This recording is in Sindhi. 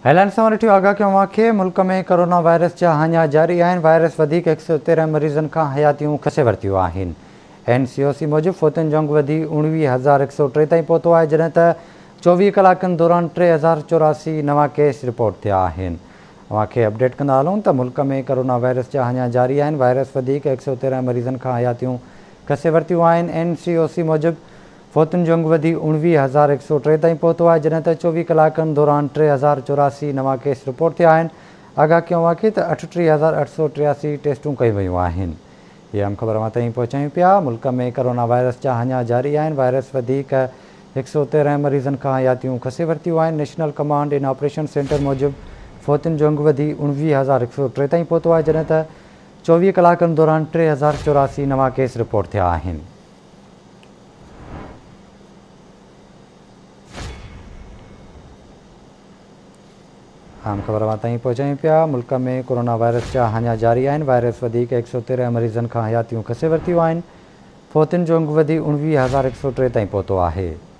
هيڊلائنز اوهان ڏٺيون، آگاهه ڪيون اوهان کي، ملڪ ۾ ڪورونا وائرس جا هاڃا جاري آهن، وائرس وڌيڪ 113 مريضن کان حياتيون کسي ورتيون آهن. اين سي او سي موجب فوتين جو انگ وڌي 19103 تائين پهتو آهي، جڏهن ته 24 ڪلاڪن دوران 3084 نوان ڪيس رپورٽ ٿيا آهن. اوهان کي اپڊيٽ ڪندا هلون ته ملڪ ۾ ڪورونا وائرس جا هاڃا جاري آهن، وائرس وڌيڪ 113 مريضن کان حياتيون کسي ورتيون آهن. اين سي او سي موجب فوتين جو انگ وڌي 19103 تائين پهتو آهي، جڏهن ته 24 ڪلاڪن دوران 3084 نوان ڪيس رپورٽ ٿيا آهن. آگاهه ڪيون اوهان کي ته 38883 ٽيسٽون ڪيون ويون آهن. هي اهم خبر اوهان تائين پهچايون پيا. ملڪ ۾ ڪورونا وائرس جا هاڃا جاري آهن، وائرس وڌيڪ 113 مريضن کان حياتيون کسي ورتيون آهن. National command and operation centre موجب فوتين جو انگ وڌي 19103 تائين پهتو آهي، جڏهن ته 24 ڪلاڪن دوران 3084 نوان ڪيس رپورٽ ٿيا آهن. اهم خبر اوهان تائين پهچايون پيا، ملڪ ۾ ڪورونا وائرس جا هاڃا جاري آهن، وائرس وڌيڪ 113 مريضن کان حياتيون کسي ورتيون آهن، فوتين جو انگ وڌي 19103 تائين پهتو آهي.